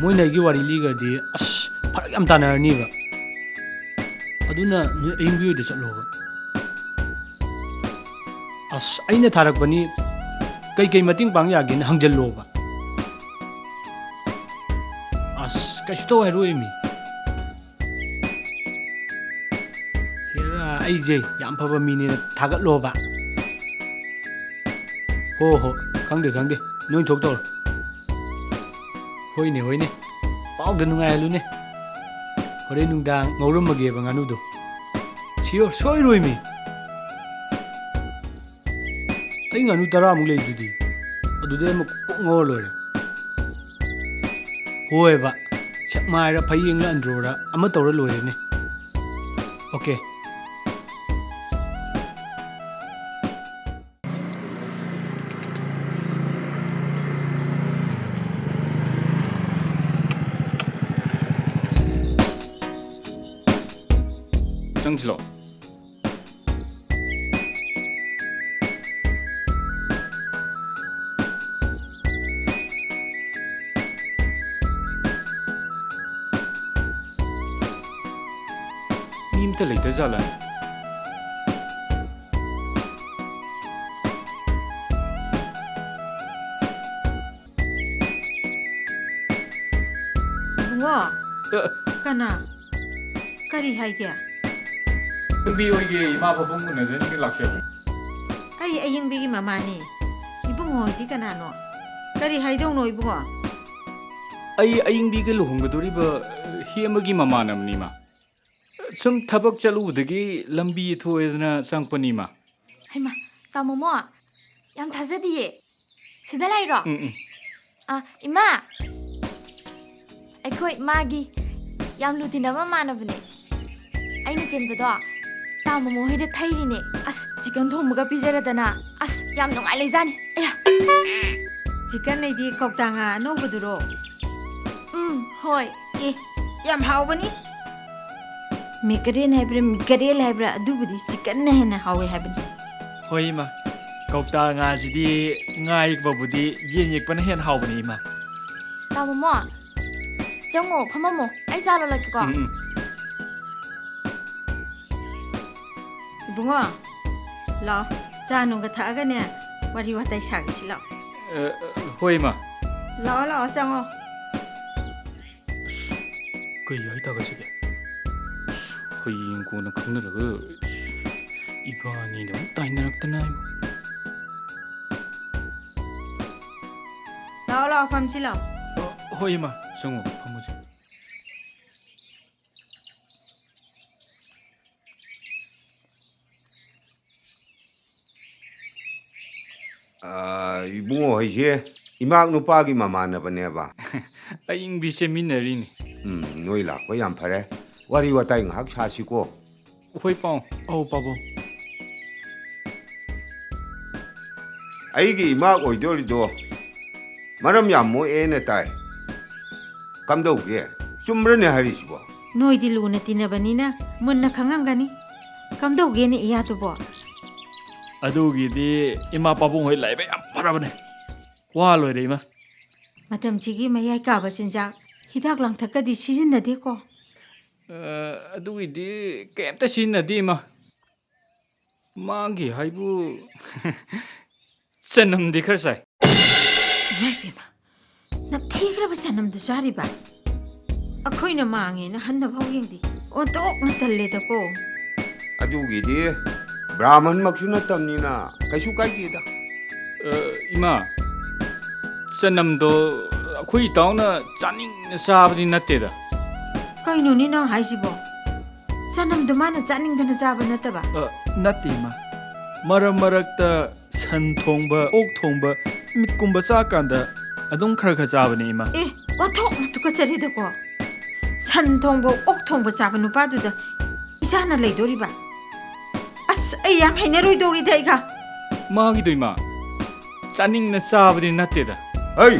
ꯃꯣꯏꯅ ꯑꯩꯒꯤ ꯋꯥꯔꯤ ꯂꯤꯈ꯭ꯔꯗꯤ, ꯑꯁ, ꯐꯔꯛ ꯌꯥꯝ ꯇꯥꯅꯔꯅꯤꯕ꯫ ꯑꯗꯨꯅ ꯅꯣꯏ ꯑꯌꯤꯡꯕꯤ ꯍꯣꯏꯗ ꯆꯠꯂꯣꯕ꯫ ꯑꯁ, ꯑꯩꯅ ꯊꯥꯔꯛꯄꯅꯤ, ꯀꯩꯀꯩ ꯃꯇꯦꯡ ꯄꯥꯡ ꯌꯥꯒꯦꯅ ꯍꯪꯖꯜꯂꯣꯕ꯫ ꯑꯁ, ꯀꯩꯁꯨ ꯇꯧ ꯍꯥꯏꯔꯣꯏ ꯃꯤ꯫ ꯍꯦꯔꯥ, ꯑꯩꯁꯦ ꯌꯥꯝ ꯐꯕ ꯃꯤꯅꯦꯅ ꯊꯥꯒꯠꯂꯣꯕ꯫ ꯍꯣ ꯍꯣ, ꯈꯪꯗꯦ ꯈꯪꯗꯦ, ꯅꯣꯏ ꯊꯣꯛ ꯇꯧꯔꯣ꯫ ꯍꯣꯏꯅꯦ ꯍꯣꯏꯅꯦ, ꯄꯥꯎꯗ ꯅꯨꯡꯉꯥꯏꯍꯜꯂꯨꯅꯦ꯫ ꯍꯣꯔꯦꯟ ꯅꯨꯡꯗꯥꯡ ꯉꯧꯔꯝꯃꯒꯦꯕ ꯉꯥꯅꯨꯗꯣ꯫ ꯁꯤꯌꯣꯔ, ꯁꯣꯏꯔꯣꯏꯃꯤ꯫ ꯑꯩ ꯉꯥꯅꯨ ꯇꯔꯥꯃꯨꯛ ꯂꯩꯗꯨꯗꯤ, ꯑꯗꯨꯗꯩ ꯑꯃ ꯀꯣꯛ ꯉꯧꯔ ꯂꯣꯏꯔꯦ꯫ ꯍꯣꯏꯕ, ꯁꯦꯛꯃꯥꯏꯔ ꯐꯌꯦꯡꯂ ꯑꯟꯗ꯭ꯔꯣꯔ ꯑꯃ ꯇꯧꯔ ꯂꯣꯏꯔꯦꯅꯦ꯫ ꯑꯣꯀꯦ꯫ ꯆꯪꯁꯤꯜꯂꯣ꯫ ꯍꯦꯛꯇ ꯂꯩꯇ ꯖꯥꯠꯂꯥ? ꯏꯕꯨꯡꯉꯣ, ꯑ꯫ ꯀꯅꯥ? ꯀꯔꯤ ꯍꯥꯏꯒꯦ? ꯅꯨꯄꯤ ꯍꯣꯏꯒꯤ ꯏꯃꯥ ꯄꯥꯕꯨꯡ ꯎꯅꯖꯅꯤꯡꯗꯅ ꯂꯥꯛꯆꯕꯅꯤ꯫ ꯑꯩ ꯑꯌꯤꯡꯕꯤꯒꯤ ꯃꯃꯥꯅꯤ꯫ ꯏꯕꯨꯡꯉꯣ ꯍꯣꯏꯗꯤ ꯀꯅꯥꯅꯣ? ꯀꯔꯤ ꯍꯥꯏꯗꯧꯅꯣ ꯏꯕꯨꯡꯉꯣ? ꯑꯩ ꯑꯌꯤꯡꯕꯤꯒ ꯂꯨꯍꯣꯡꯒꯗꯧꯔꯤꯕ, ꯑ, ꯍꯦꯃꯒꯤ ꯃꯃꯥꯟꯅꯕꯅꯤ, ꯏꯃꯥ꯫ ꯁꯨꯝ ꯊꯕꯛ ꯆꯠꯂꯨꯕꯗꯒꯤ ꯂꯝꯕꯤ ꯊꯣꯛꯑꯦꯗꯅ ꯆꯪꯉꯛꯄꯅꯤ, ꯏꯃꯥ꯫ ꯍꯩꯃꯥ, ꯇꯥꯃꯣꯃꯣ, ꯌꯥꯝ ꯊꯥꯖꯗꯤꯌꯦ꯫ ꯁꯤꯗ ꯂꯩꯔꯣ? ꯎꯝ, ꯎꯝ꯫ ꯑ, ꯏꯃꯥ! ꯑꯩꯈꯣꯏ ꯃꯥꯒꯤ ꯌꯥꯝ ꯂꯨ ꯇꯤꯟꯅꯕ ꯃꯃꯥꯟꯅꯕꯅꯦ꯫ ꯑꯩꯅ ꯆꯦꯟꯕꯗꯣ ꯇꯥꯃꯣꯃꯣ ꯍꯣꯏꯗ ꯊꯩꯔꯤꯅꯦ꯫ ꯑꯁ, ꯆꯤꯀꯟ ꯊꯣꯡꯕꯒ ꯄꯤꯖꯔꯗꯅ꯫ ꯑꯁ, ꯌꯥꯝ ꯅꯨꯡꯉꯥꯏ ꯂꯩꯖꯥꯠꯅꯤ꯫ ꯑꯌꯥ! ꯆꯤꯀꯟ ꯍꯥꯏꯗꯤ ꯀꯧꯇꯥ ꯉꯥ ꯑꯅꯧꯕꯗꯨꯔꯣ? ꯎꯝ, ꯍꯣꯏ꯫ ꯑꯦ, ꯌꯥꯝ ꯍꯥꯎꯕꯅꯤ꯫ ꯃꯦꯀꯔꯦꯟ ꯍꯥꯏꯕ꯭ꯔꯥ, ꯃꯤꯀꯔꯦꯜ ꯍꯥꯏꯕ꯭ꯔꯥ, ꯑꯗꯨꯕꯨꯗꯤ ꯆꯤꯀꯟꯅ ꯍꯦꯟꯅ ꯍꯥꯎꯋꯦ ꯍꯥꯏꯕꯅꯤ꯫ ꯍꯣꯏ, ꯏꯃꯥ꯫ ꯀꯧꯇꯥ ꯉꯥꯁꯤꯗꯤ ꯉꯥ ꯌꯦꯛꯄꯕꯨꯗꯤ ꯌꯦꯟ ꯌꯦꯛꯄꯅ ꯍꯦꯟꯅ ꯍꯥꯎꯕꯅꯤ, ꯏꯃꯥ꯫ ꯇꯥꯃꯣꯃꯣ, ꯆꯪꯉꯣ, ꯐꯝꯃꯝꯃꯣ꯫ ꯑꯩ ꯆꯥ ꯂꯣꯜꯂꯛꯀꯦꯀꯣ꯫ ꯎꯝ, ꯎꯝ꯫ ꯏꯕꯨꯡꯉꯣ, ꯂꯥꯛꯑꯣ꯫ ꯆꯥ ꯅꯨꯡꯒ ꯊꯛꯑꯒꯅꯦ, ꯋꯥꯔꯤ ꯋꯥꯇꯥꯏ ꯁꯥꯒꯦꯁꯤ ꯂꯥꯛꯑꯣ꯫ ꯑ, ꯑ, ꯍꯣꯏ, ꯏꯃꯥ꯫ ꯂꯥꯛꯑꯣ, ꯂꯥꯛꯑꯣ, ꯆꯪꯉꯣ꯫ ꯑꯁ, ꯀꯩ ꯍꯥꯏ ꯇꯥꯒꯁꯤꯒꯦ? ꯑꯁ, ꯍꯌꯦꯡ ꯀꯣꯟꯅ ꯈꯪꯅꯔꯒ, ꯑꯁ, ꯏꯕꯥꯅꯤꯅ ꯑꯃꯨꯛ ꯇꯥꯏꯅꯔꯛꯇꯅ꯫ ꯂꯥꯛꯑꯣ, ꯂꯥꯛꯑꯣ, ꯐꯝꯁꯤ ꯂꯥꯛꯑꯣ꯫ ꯑ, ꯍꯣꯏ, ꯏꯃꯥ꯫ ꯆꯪꯉꯣ, ꯐꯝꯃꯁꯤ꯫ ꯑ, ꯏꯕꯨꯡꯉꯣ ꯍꯣꯏꯁꯦ ꯏꯃꯥꯛ ꯅꯨꯄꯥꯒꯤ ꯃꯃꯥꯟꯅꯕꯅꯦꯕ? ꯑꯌꯤꯡꯕꯤ ꯆꯦꯟꯃꯤꯟꯅꯔꯤꯅꯤ꯫ ꯎꯝ, ꯅꯣꯏ ꯂꯥꯛꯄ ꯌꯥꯝ ꯐꯔꯦ꯫ ꯋꯥꯔꯤ ꯋꯥꯇꯥꯏ ꯉꯥꯏꯍꯥꯛ ꯁꯥꯁꯤꯀꯣ꯫ ꯍꯣꯏ, ꯄꯥꯎ꯫ ꯑꯧ, ꯄꯥꯕꯨꯡ꯫ ꯑꯩꯒꯤ ꯏꯃꯥꯛ ꯑꯣꯏꯗꯣꯔꯤꯗꯣ ꯃꯔꯝ ꯌꯥꯝ ꯃꯣꯛꯑꯦꯅ ꯇꯥꯏ꯫ ꯀꯝꯗꯧꯒꯦ? ꯆꯨꯝꯕ꯭ꯔꯅꯦ ꯍꯥꯏꯔꯤꯁꯤꯕꯣ? ꯅꯣꯏꯗꯤ ꯂꯨꯅ ꯇꯤꯟꯅꯕꯅꯤꯅ ꯃꯨꯟꯅ ꯈꯪꯉꯝꯒꯅꯤ꯫ ꯀꯝꯗꯧꯒꯦꯅꯦ ꯏꯌꯥꯗꯨꯕꯣ? ꯑꯗꯨꯒꯤꯗꯤ ꯏꯃꯥ ꯄꯥꯕꯨꯡ ꯍꯣꯏ ꯂꯥꯏꯕꯛ ꯌꯥꯝ ꯐꯔꯕꯅꯦ꯫ ꯋꯥ ꯂꯣꯏꯔꯦ, ꯏꯃꯥ꯫ ꯃꯇꯝꯁꯤꯒꯤ ꯃꯌꯥꯏ ꯀꯥꯕ ꯆꯤꯟꯖꯥꯛ, ꯍꯤꯗꯥꯛ ꯂꯥꯡꯊꯛꯀꯗꯤ ꯁꯤꯖꯤꯟꯅꯗꯦꯀꯣ? ꯑ, ꯑꯗꯨꯒꯤꯗꯤ ꯀꯩꯝꯇ ꯁꯤꯖꯤꯟꯅꯗꯦ, ꯏꯃꯥ꯫ ꯃꯥꯒꯤ ꯍꯥꯏꯕꯨ ꯆꯅꯝꯗꯤ ꯈꯔ ꯆꯥꯏ꯫ ꯏꯃꯥ ꯏꯕꯦꯝꯃ, ꯅꯝꯊꯤꯈ꯭ꯔꯕ ꯆꯅꯝꯗꯨ ꯆꯥꯔꯤꯕ? ꯑꯩꯈꯣꯏꯅ ꯃꯥꯡꯉꯦꯅ ꯍꯟꯅꯐꯥꯎ ꯌꯦꯡꯗꯦ꯫ ꯑꯣꯟꯊꯣꯛꯅ ꯇꯜꯂꯦꯗꯀꯣ꯫ ꯑꯗꯨꯒꯤꯗꯤ ꯕ꯭ꯔꯥꯍꯃꯟꯃꯛꯁꯨ ꯅꯠꯇꯕꯅꯤꯅ ꯀꯩꯁꯨ ꯀꯥꯏꯗꯦꯗ꯫ ꯑ, ꯏꯃꯥ, ꯆꯅꯝꯗꯣ ꯑꯩꯈꯣꯏ ꯏꯇꯥꯎꯅ ꯆꯥꯅꯤꯡꯅ ꯆꯥꯕꯗꯤ ꯅꯠꯇꯦꯗ꯫ ꯀꯩꯅꯣꯅꯦ ꯅꯪ ꯍꯥꯏꯁꯤꯕꯣ? ꯆꯅꯝꯗꯣ ꯃꯥꯅ ꯆꯥꯅꯤꯡꯗꯅ ꯆꯥꯕ ꯅꯠꯇꯕ? ꯑ, ꯅꯠꯇꯦ, ꯏꯃꯥ꯫ ꯃꯔꯛ ꯃꯔꯛꯇ ꯁꯟ ꯊꯣꯡꯕ, ꯑꯣꯛ ꯊꯣꯡꯕ, ꯃꯤꯠꯀꯨꯝꯕ ꯆꯥꯀꯥꯟꯗ ꯑꯗꯨꯝ ꯈꯔ ꯈꯔ ꯆꯥꯕꯅꯦ, ꯏꯃꯥ꯫ ꯑꯦ, ꯑꯣꯟꯊꯣꯛꯅ ꯇꯨꯀꯠꯆꯔꯦꯗꯀꯣ꯫ ꯁꯟ ꯊꯣꯡꯕ, ꯑꯣꯛ ꯊꯣꯡꯕ ꯆꯥꯕ ꯅꯨꯄꯥꯗꯨꯗ ꯏꯆꯥꯅ ꯂꯩꯗꯣꯔꯤꯕ? ꯑꯁ, ꯑꯩ ꯌꯥꯝ ꯍꯩꯅꯔꯣꯏꯗꯧꯔꯤꯗ ꯑꯩꯒ꯫ ꯃꯥꯒꯤꯗꯣ, ꯏꯃꯥ, ꯆꯥꯅꯤꯡꯅ ꯆꯥꯕꯗꯤ ꯅꯠꯇꯦꯗ꯫ ꯍꯩ!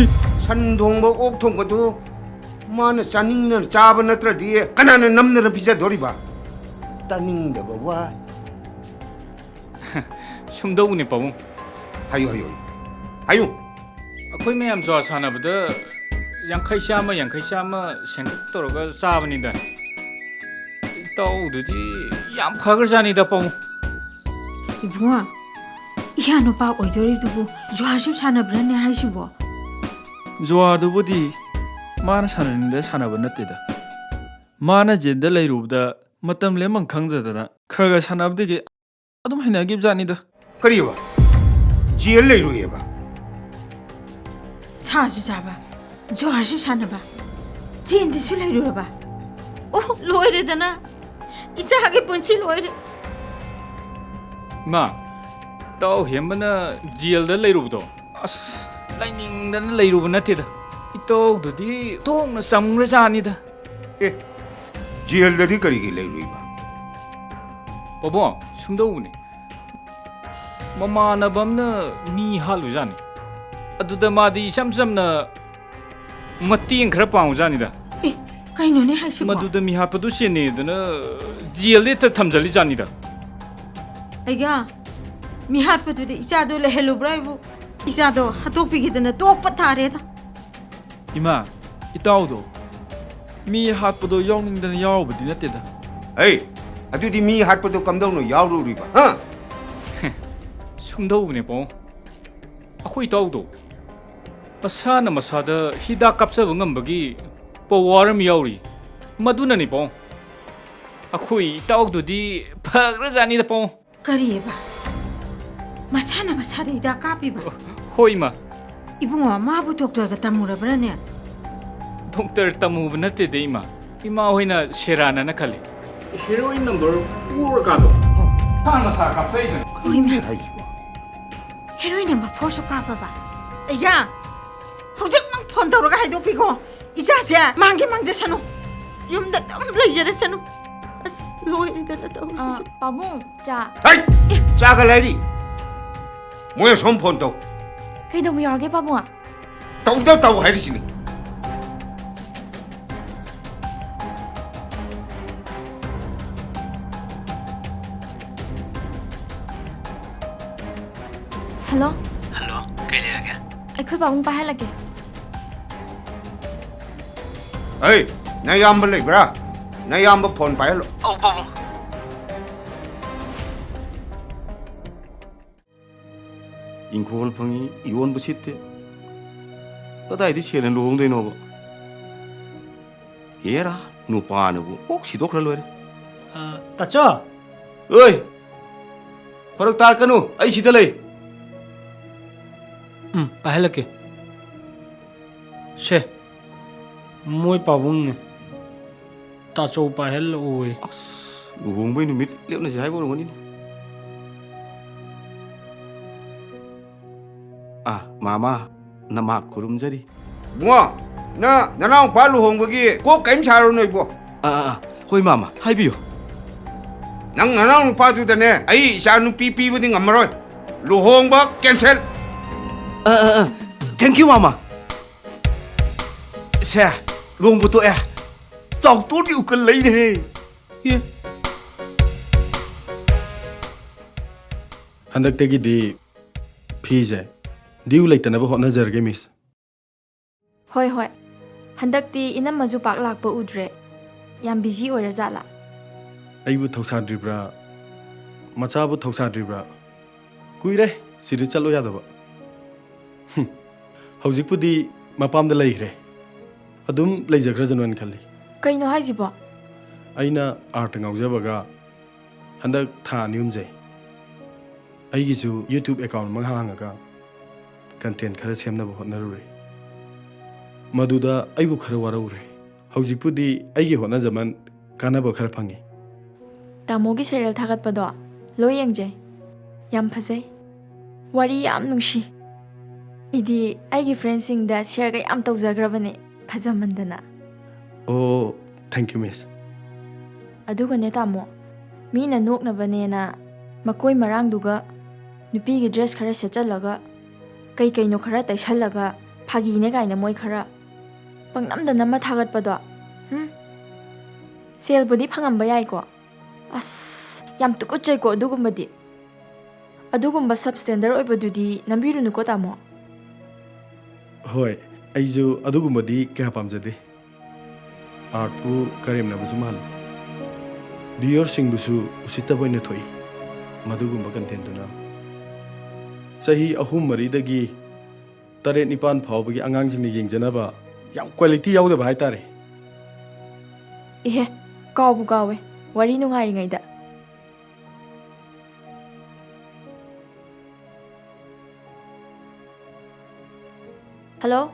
ꯏ! ꯁꯟ ꯊꯣꯡꯕ, ꯑꯣꯛ ꯊꯣꯡꯕꯗꯨ ꯃꯥꯅ ꯆꯥꯅꯤꯡꯅ ꯆꯥꯕ ꯅꯠꯇ꯭ꯔꯗꯤ ꯀꯅꯥꯅ ꯅꯝꯗꯅ ꯄꯤꯖꯗꯣꯔꯤꯕ? ꯇꯥꯅꯤꯡꯗꯕ ꯋꯥ꯫ ꯁꯨꯝꯗꯧꯕꯅꯦ, ꯄꯥꯕꯨꯡ꯫ ꯍꯥꯏꯌꯨ, ꯍꯥꯏꯌꯨ, ꯍꯥꯏꯌꯨ꯫ ꯑꯩꯈꯣꯏ ꯃꯌꯥꯝ ꯖꯨꯋꯥꯔ ꯁꯥꯟꯅꯕꯗ ꯌꯥꯡꯈꯩ ꯆꯥꯝꯃ, ꯌꯥꯡꯈꯩ ꯆꯥꯝꯃ ꯁꯦꯡꯇꯛ ꯇꯧꯔꯒ ꯆꯥꯕꯅꯤꯗ꯫ ꯏꯇꯥꯎꯗꯨꯗꯤ ꯌꯥꯝ ꯐꯈ꯭ꯔꯖꯥꯠꯅꯤꯗ, ꯄꯥꯕꯨꯡ꯫ ꯏꯕꯨꯡꯉꯣ, ꯏꯌꯥ ꯅꯨꯄꯥ ꯑꯣꯏꯗꯣꯔꯤꯗꯨꯕꯨ ꯖꯨꯋꯥꯔꯁꯨ ꯁꯥꯟꯅꯕ꯭ꯔꯥꯅꯦ ꯍꯥꯏꯁꯤꯕꯣ? ꯖꯨꯋꯥꯔꯗꯨꯕꯨꯗꯤ ꯃꯥꯅ ꯁꯥꯟꯅꯅꯤꯡꯗꯅ ꯁꯥꯟꯅꯕ ꯅꯠꯇꯦꯗ꯫ ꯃꯥꯅ ꯖꯦꯜꯗ ꯂꯩꯔꯨꯕꯗ ꯃꯇꯝ ꯂꯦꯟꯐꯝ ꯈꯪꯗꯗꯅ ꯈꯔ ꯈꯔ ꯁꯥꯟꯅꯕꯗꯒꯤ ꯑꯗꯨꯝ ꯍꯩꯅꯈꯤꯕꯖꯥꯠꯅꯤꯗ꯫ ꯀꯔꯤꯕ? ꯖꯦꯜ ꯂꯩꯔꯨꯏꯌꯦꯕ? ꯁꯥꯁꯨ ꯆꯥꯕ, ꯖꯨꯋꯥꯔꯁꯨ ꯁꯥꯟꯅꯕ, ꯖꯦꯜꯗꯁꯨ ꯂꯩꯔꯨꯔꯕ? ꯑꯣ, ꯂꯣꯏꯔꯦꯗꯅ꯫ ꯏꯆꯥꯒꯤ ꯄꯨꯟꯁꯤ ꯂꯣꯏꯔꯦ꯫ ꯏꯃꯥ, ꯏꯇꯥꯎ ꯍꯦꯝꯕꯅ ꯖꯦꯜꯗ ꯂꯩꯔꯨꯕꯗꯣ, ꯑꯁ, ꯂꯩꯅꯤꯡꯗꯅ ꯂꯩꯔꯨꯕ ꯅꯠꯇꯦꯗ꯫ ꯏꯇꯥꯎꯗꯨꯗꯤ ꯊꯣꯛꯅ ꯆꯝꯈ꯭ꯔꯖꯥꯠꯅꯤꯗ꯫ ꯑꯦ, ꯖꯦꯜꯗꯗꯤ ꯀꯔꯤꯒꯤ ꯂꯩꯔꯨꯏꯕ? ꯄꯥꯕꯨꯡ, ꯁꯨꯝꯗꯧꯕꯅꯤ꯫ ꯃꯃꯥꯟꯅꯕ ꯑꯃꯅ ꯃꯤ ꯍꯥꯠꯂꯨꯖꯥꯠꯅꯤ꯫ ꯑꯗꯨꯗ ꯃꯥꯗꯤ ꯏꯆꯝ ꯆꯝꯅ ꯃꯇꯦꯡ ꯈꯔ ꯄꯥꯡꯉꯨꯖꯥꯠꯅꯤꯗ꯫ ꯑꯦ, ꯀꯩꯅꯣꯅꯦ ꯍꯥꯏꯁꯤꯕꯣ? ꯃꯗꯨꯗ ꯃꯤꯍꯥꯠꯄꯗꯨ ꯁꯦꯟꯅꯩꯗꯅ ꯖꯦꯜꯗ ꯍꯦꯛꯇ ꯊꯝꯖꯜꯂꯤꯖꯥꯠꯅꯤꯗ꯫ ꯑꯩꯒ ꯃꯤꯍꯥꯠꯄꯗꯨꯗꯤ ꯏꯆꯥꯗꯣ ꯂꯩꯍꯜꯂꯨꯕ꯭ꯔꯥ ꯍꯥꯏꯕꯨ? ꯏꯆꯥꯗꯣ ꯍꯥꯠꯇꯣꯛꯄꯤꯈꯤꯗꯅ ꯇꯣꯛꯄ ꯇꯥꯔꯦꯗ꯫ ꯏꯃꯥ, ꯏꯇꯥꯎꯗꯣ ꯃꯤ ꯍꯥꯠꯄꯗꯣ ꯌꯥꯎꯅꯤꯡꯗꯅ ꯌꯥꯎꯔꯨꯕꯗꯤ ꯅꯠꯇꯦꯗ꯫ ꯑꯩ, ꯑꯗꯨꯗꯤ ꯃꯤ ꯍꯥꯠꯄꯗꯣ ꯀꯝꯗꯧꯅ ꯌꯥꯎꯔꯨꯔꯤꯕ, ꯍꯥ? ꯁꯨꯝꯗꯧꯕꯅꯦ, ꯄꯥꯕꯨꯡ꯫ ꯑꯩꯈꯣꯏ ꯏꯇꯥꯎꯗꯣ ꯃꯁꯥꯅ ꯃꯁꯥꯗ ꯍꯤꯗꯥꯛ ꯀꯥꯞꯆꯕ ꯉꯝꯕꯒꯤ power ꯑꯃ ꯌꯥꯎꯔꯤ꯫ ꯃꯗꯨꯅꯅꯤ, ꯄꯥꯕꯨꯡ꯫ ꯑꯩꯈꯣꯏ ꯏꯇꯥꯎꯗꯨꯗꯤ ꯐꯈ꯭ꯔꯖꯥꯠꯅꯤꯗ, ꯄꯥꯕꯨꯡ꯫ ꯀꯔꯤꯑꯕ? ꯃꯁꯥꯅ ꯃꯁꯥꯗ ꯍꯤꯗꯥꯛ ꯀꯥꯞꯄꯤꯕ? ꯍꯣꯏ, ꯏꯃꯥ꯫ ꯏꯕꯨꯡꯉꯣ, ꯃꯥꯕꯨ ꯗꯣꯛꯇꯔꯒ ꯇꯝꯃꯨꯔꯕ꯭ꯔꯅꯦ? ꯗꯣꯛꯇꯔ ꯇꯝꯃꯨꯕ ꯅꯠꯇꯦꯗ, ꯏꯃꯥ꯫ ꯏꯃꯥ ꯍꯣꯏꯅ ꯁꯦꯔꯥꯟꯅꯅ ꯈꯜꯂꯤ꯫ Heroine number four ꯀꯥꯗꯣ꯫ ꯁꯥ ꯃꯁꯥ ꯀꯥꯞꯆꯩꯗꯅ꯫ ꯍꯣꯏꯅꯦ꯫ ꯍꯥꯏꯁꯤꯕꯣ? Heroine number fourꯁꯨ ꯀꯥꯞꯄꯕ? ꯑꯌꯥ! ꯍꯧꯖꯤꯛ ꯅꯪ ꯐꯣꯟ ꯇꯧꯔꯒ ꯍꯥꯏꯗꯣꯛꯄꯤꯈꯣ꯫ ꯏꯆꯥꯁꯦ ꯃꯥꯡꯒꯦ ꯃꯥꯡꯖꯁꯅꯨ꯫ ꯌꯨꯝꯗ ꯑꯗꯨꯝ ꯂꯩꯖꯔꯁꯅꯨ꯫ ꯑꯁ, ꯂꯣꯏꯔꯦꯗꯅ ꯇꯧꯔꯤꯁꯤꯁꯨ꯫ ꯑ, ꯄꯥꯕꯨꯡ, ꯆꯥ꯫ ꯍꯩ! ꯑꯦ! ꯆꯥꯒ ꯂꯩꯔꯤ꯫ ꯃꯣꯏ ꯑꯁꯣꯝ ꯐꯣꯟ ꯇꯧ꯫ ꯀꯩꯗꯧꯕ ꯌꯥꯎꯔꯒꯦ, ꯄꯥꯕꯨꯡ? ꯇꯧꯗ ꯇꯧ ꯍꯥꯏꯔꯤꯁꯤꯅꯤ꯫ ꯍꯜꯂꯣ꯫ ꯍꯜꯂꯣ, ꯀꯩ ꯂꯩꯔꯒꯦ? ꯑꯩꯈꯣꯏ ꯄꯥꯕꯨꯡ ꯄꯥꯏꯍꯜꯂꯛꯀꯦ꯫ ꯑꯩ, ꯅꯌꯥꯝꯕ ꯂꯩꯕ꯭ꯔꯥ? ꯅꯌꯥꯝꯕ ꯐꯣꯟ ꯄꯥꯏꯍꯜꯂꯣ꯫ ꯑꯧ, ꯄꯥꯕꯨꯡ꯫ ꯏꯪꯈꯣꯜ ꯐꯪꯉꯤ, ꯌꯣꯟꯕ ꯁꯤꯠꯇꯦ꯫ ꯀꯗꯥꯏꯗ ꯁꯦꯜꯅ ꯂꯨꯍꯣꯡꯗꯣꯏꯅꯣꯕ? ꯍꯦꯔꯥ, ꯅꯨꯄꯥꯅꯕꯨ ꯀꯣꯛ ꯁꯤꯗꯣꯛꯈ꯭ꯔ ꯂꯣꯏꯔꯦ꯫ ꯑ, ꯇꯥꯆꯧ! ꯑꯣꯏ! ꯐꯔꯛ ꯇꯥꯔꯛꯀꯅꯨ, ꯑꯩ ꯁꯤꯗ ꯂꯩ꯫ ꯎꯝ, ꯄꯥꯏꯍꯜꯂꯛꯀꯦ꯫ ꯁꯦ, ꯃꯣꯏ ꯄꯥꯕꯨꯡꯅꯦ꯫ ꯇꯥꯆꯧ ꯄꯥꯏꯍꯜꯂꯛꯑꯣꯌꯦ꯫ ꯑꯁ, ꯂꯨꯍꯣꯡꯕꯩ ꯅꯨꯃꯤꯠ ꯂꯦꯞꯅꯁꯦ ꯍꯥꯏꯕ ꯑꯣꯏꯔꯝꯒꯅꯤꯅꯦ꯫ ꯑꯥ, ꯃꯥꯃꯥ, ꯅꯃꯥ ꯈꯨꯔꯨꯝꯖꯔꯤ꯫ ꯏꯕꯨꯡꯉꯣ, ꯅꯪ ꯅꯅꯥꯎꯄꯥ ꯂꯨꯍꯣꯡꯕꯒꯤ ꯀꯣꯛ ꯀꯔꯤꯝ ꯁꯥꯔꯨꯅꯨ ꯏꯕꯣ꯫ ꯑꯥ, ꯑꯥ, ꯑꯥ, ꯍꯣꯏ ꯃꯥꯃꯥ, ꯍꯥꯏꯕꯤꯌꯨ꯫ ꯅꯪ ꯅꯅꯥꯎ ꯅꯨꯄꯥꯗꯨꯗꯅꯦ ꯑꯩ ꯏꯆꯥ ꯅꯨꯄꯤ ꯄꯤꯕꯗꯤ ꯉꯝꯃꯔꯣꯏ꯫ ꯂꯨꯍꯣꯡꯕ cancel꯫ Ah, ah, ah, thank you ꯃꯥꯃꯥ꯫ ꯁꯦ, ꯂꯨꯍꯣꯡꯕ ꯇꯣꯛꯑꯦ꯫ ꯆꯥꯎꯊꯣꯛꯗꯤ ꯎꯀꯜ ꯂꯩꯅꯦꯍꯦ꯫ ꯑꯦ꯫ ꯍꯟꯗꯛꯇꯒꯤꯗꯤ ꯐꯤꯁꯦ due ꯂꯩꯇꯅꯕ ꯍꯣꯠꯅꯖꯔꯒꯦ, ꯃꯤꯁ꯫ ꯍꯣꯏ, ꯍꯣꯏ꯫ ꯍꯟꯗꯛꯇꯤ ꯏꯅꯝꯃꯁꯨ ꯄꯥꯛ ꯂꯥꯛꯄ ꯎꯗ꯭ꯔꯦ꯫ ꯌꯥꯝ ꯕꯤꯖꯤ ꯑꯣꯏꯔꯖꯥꯠꯂꯥ? ꯑꯩꯕꯨ ꯊꯧꯁꯥꯗ꯭ꯔꯤꯕ꯭ꯔꯥ? ꯃꯆꯥꯕꯨ ꯊꯧꯁꯥꯗ꯭ꯔꯤꯕ꯭ꯔꯥ? ꯀꯨꯏꯔꯦ ꯁꯤꯗ ꯆꯠꯂꯣ ꯌꯥꯗꯕ꯫ ꯍꯨꯝ, ꯍꯧꯖꯤꯛꯄꯨꯗꯤ ꯃꯄꯥꯝꯗ ꯂꯩꯈ꯭ꯔꯦ꯫ ꯑꯗꯨꯝ ꯂꯩꯖꯈ꯭ꯔꯖꯅꯣꯅ ꯈꯜꯂꯤ꯫ ꯀꯩꯅꯣ ꯍꯥꯏꯁꯤꯕꯣ? ꯑꯩꯅ ꯑꯥꯔꯠꯇ ꯉꯥꯎꯖꯕꯒ ꯍꯟꯗꯛ ꯊꯥ ꯑꯅꯤ ꯑꯍꯨꯝꯁꯦ ꯑꯩꯒꯤꯁꯨ YouTube account ꯑꯃ ꯍꯥꯡꯉꯒ content ꯈꯔ ꯁꯦꯝꯅꯕ ꯍꯣꯠꯅꯔꯨꯔꯦ꯫ ꯃꯗꯨꯗ ꯑꯩꯕꯨ ꯈꯔ ꯋꯥꯔꯧꯔꯦ꯫ ꯍꯧꯖꯤꯛꯄꯨꯗꯤ ꯑꯩꯒꯤ ꯍꯣꯠꯅꯖꯃꯟ ꯀꯥꯟꯅꯕ ꯈꯔ ꯐꯪꯉꯤ꯫ ꯇꯥꯃꯣꯒꯤ serial ꯊꯥꯒꯠꯄꯗꯣ ꯂꯣꯏ ꯌꯦꯡꯖꯩ꯫ ꯌꯥꯝ ꯐꯖꯩ꯫ ꯋꯥꯔꯤ ꯌꯥꯝ ꯅꯨꯡꯁꯤ꯫ ꯑꯩꯗꯤ ꯑꯩꯒꯤ friendꯁꯤꯡꯗ shareꯒ ꯌꯥꯝ ꯇꯧꯖꯈ꯭ꯔꯕꯅꯦ, ꯐꯖꯃꯟꯗꯅ꯫ ꯑꯣ, thank you, miss꯫ ꯑꯗꯨꯒꯅꯦ ꯇꯥꯃꯣ, ꯃꯤꯅ ꯅꯣꯛꯅꯕꯅꯦꯅ ꯃꯀꯣꯏ ꯃꯔꯥꯡꯗꯨꯒ ꯅꯨꯄꯤꯒꯤ dress ꯈꯔ ꯁꯦꯠꯆꯜꯂꯒ ꯀꯩ ꯀꯩꯅꯣ ꯈꯔ ꯇꯩꯁꯜꯂꯒ ꯐꯥꯒꯤꯅꯦ ꯀꯥꯏꯅ ꯃꯣꯏ ꯈꯔ ꯄꯪꯅꯝꯗ ꯅꯝꯃ ꯊꯥꯒꯠꯄꯗꯣ꯫ ꯍꯨꯝ꯫ Saleꯕꯨꯗꯤ ꯐꯪꯉꯝꯕ ꯌꯥꯏꯀꯣ꯫ ꯑꯁ, ꯌꯥꯝ ꯇꯨꯀꯠꯆꯩꯀꯣ ꯑꯗꯨꯒꯨꯝꯕꯗꯤ꯫ ꯑꯗꯨꯒꯨꯝꯕ substandard ꯑꯣꯏꯕꯗꯨꯗꯤ ꯅꯝꯕꯤꯔꯨꯅꯨꯀꯣ ꯇꯥꯃꯣ꯫ ꯍꯣꯏ, ꯑꯩꯁꯨ ꯑꯗꯨꯒꯨꯝꯕꯗꯤ ꯀꯌꯥ ꯄꯥꯝꯖꯗꯦ꯫ ꯑꯥꯔꯠꯄꯨ ꯀꯔꯦꯝꯅꯕꯁꯨ ꯃꯥꯜꯂꯤ꯫ Viewerꯁꯤꯡꯕꯨꯁꯨ ꯎꯁꯤꯠꯇꯕ ꯑꯣꯏꯅ ꯊꯣꯛꯏ ꯃꯗꯨꯒꯨꯝꯕ contentꯗꯨꯅ꯫ ꯆꯍꯤ ꯑꯍꯨꯝ ꯃꯔꯤꯗꯒꯤ ꯇꯔꯦꯠ ꯅꯤꯄꯥꯟ ꯐꯥꯎꯕꯒꯤ ꯑꯉꯥꯡꯁꯤꯡꯅ ꯌꯦꯡꯖꯅꯕ ꯌꯥꯝ quality ꯌꯥꯎꯗꯕ ꯍꯥꯏꯇꯥꯔꯦ꯫ ꯏꯍꯦ, ꯀꯥꯎꯕꯨ ꯀꯥꯎꯋꯦ, ꯋꯥꯔꯤ ꯅꯨꯡꯉꯥꯏꯔꯤꯉꯩꯗ꯫ Hello?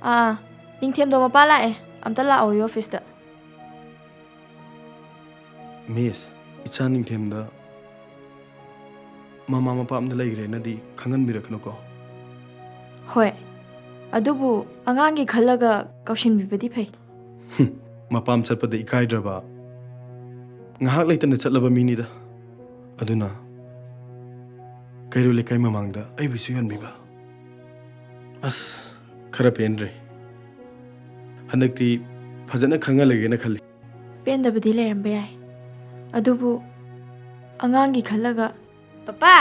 ꯑꯥ, ꯅꯤꯡꯊꯦꯝꯗꯣ ꯃꯄꯥ ꯂꯥꯛꯑꯦ, ꯑꯝꯇ ꯂꯥꯛꯑꯣꯌꯨ officeꯇ꯫ Miss, ꯏꯆꯥ ꯅꯤꯡꯊꯦꯝꯗ ꯃꯃꯥ ꯃꯄꯥ ꯑꯝꯗ ꯂꯩꯈ꯭ꯔꯦꯅꯗꯤ ꯈꯪꯍꯟꯕꯤꯔꯛꯀꯅꯨꯀꯣ꯫ ꯍꯣꯏ, ꯑꯗꯨꯕꯨ ꯑꯉꯥꯡꯒꯤ ꯈꯜꯂꯒ ꯀꯧꯁꯤꯟꯕꯤꯕꯗꯤ ꯐꯩ꯫ ꯃꯄꯥꯝ ꯆꯠꯄꯗ ꯏꯀꯥꯏꯗ꯭ꯔꯕ? ꯉꯥꯏꯍꯥꯛ ꯂꯩꯇꯅ ꯆꯠꯂꯕ ꯃꯤꯅꯤꯗ꯫ ꯑꯗꯨꯅ ꯀꯩꯔꯣꯜ ꯂꯩꯀꯥꯏ ꯃꯃꯥꯡꯗ ꯑꯩꯕꯨꯁꯨ ꯌꯣꯟꯕꯤꯕ꯫ ꯑꯁ, ꯈꯔ ꯄꯦꯟꯗ꯭ꯔꯦ꯫ ꯍꯟꯗꯛꯇꯤ ꯐꯖꯅ ꯈꯪꯍꯜꯂꯒꯦꯅ ꯈꯜꯂꯤ꯫ ꯄꯦꯟꯗꯕꯗꯤ ꯂꯩꯔꯝꯕ ꯌꯥꯏ, ꯑꯗꯨꯕꯨ ꯑꯉꯥꯡꯒꯤ ꯈꯜꯂꯒ꯫ ꯄꯄꯥ!